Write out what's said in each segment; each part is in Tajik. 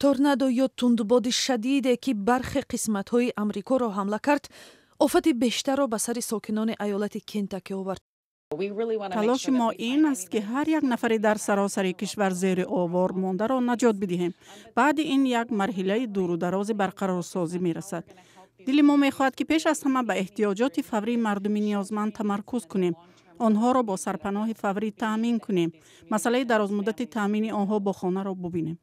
Торнадо ё тундбоди шадиде, ки бархе қисматҳои Амрикоро ҳамла кард, офати бештарро ба сари сокинони айолати Кентаки овард. Талоши мо ин аст, ки ҳар як нафари дар саросари кишвар зери овор мондаро наҷот бидиҳем. Баъди ин як марҳилаи дуру дарози барқарорсозӣ мерасад. Дили мо мехоҳад, ки пеш аз ҳама ба эҳтиёҷоти фаврии мардуми ниёзманд тамаркуз кунем, онҳоро бо сарпаноҳи фаврӣ таъмин кунем, масъалаи дарозмуддати таъмини онҳо бо хонаро бубинем.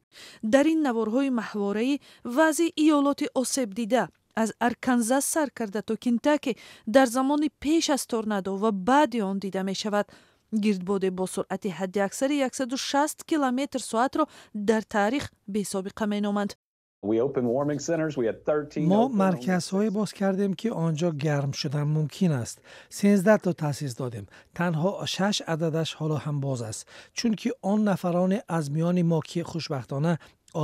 Дар ин наворҳои маҳвораӣ вазъи иёлоти осебдида аз Арканзас сар карда то Кентаки дар замони пеш аз торнадо ва баъди он дида мешавад. Гирдбоде бо суръати ҳадди аксари 160 километр соатро дар таърих бесобиқа меноманд. Мо марказҳое боз кардем, ки он ҷо гарм шудан мумкин аст. 13 то таъсис додем. Танҳо шаш ададаш ҳоло ҳам боз аст, чунки он нафароне аз миёни мо, ки хушбахтона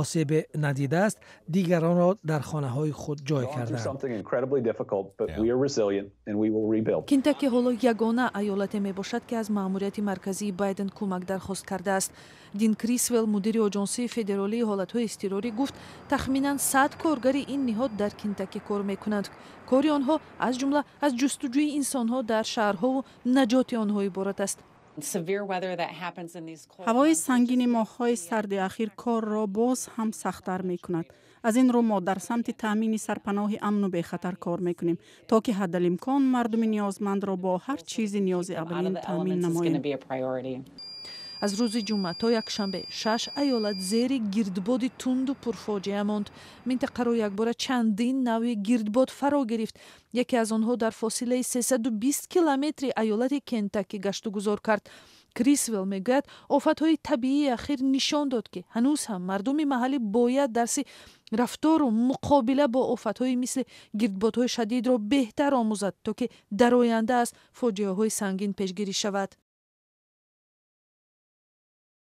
осебе надидааст, дигаронро дар хонаҳои худ ҷой карданд. Кентаки ҳоло ягона айолате мебошад, ки аз маъмурияти марказии Байден кӯмак дархост кардааст. Дин Крисвел, мудири Оҷонсии федералии ҳолатҳои изтирорӣ, гуфт, тахминан 100 коргари ин ниҳод дар Кентаки кор мекунанд. Кори онҳо аз ҷумла аз ҷустуҷӯи инсонҳо дар шаҳрҳову наҷоти онҳо иборат аст. Ҳавои сангини моҳҳои сарди ахир корро боз ҳам сахттар мекунад. Аз ин рӯ мо дар самти таъмини сарпаноҳи амну бехатар кор мекунем, то ки ҳаддалимкон мардуми ниёзмандро бо ҳар чизи ниёзи аввалин таъмин намоем. Аз рӯзи ҷумъа то якшанбе шаш айолат зери гирдбоди тунду пурфоҷиа монд. Минтақаро якбора чандин навъи гирдбод фаро гирифт. Яке аз онҳо дар фосилаи 320 километри айолати Кентаки гаштугузор кард. Крисвел мегӯяд, офатҳои табиии ахир нишон дод, ки ҳанӯз ҳам мардуми маҳаллӣ бояд дарси рафтору муқобила бо офатҳои мисли гирдбодҳои шадидро беҳтар омӯзад, то ки дар оянда аз фоҷиаҳои сангин пешгирӣ шавад.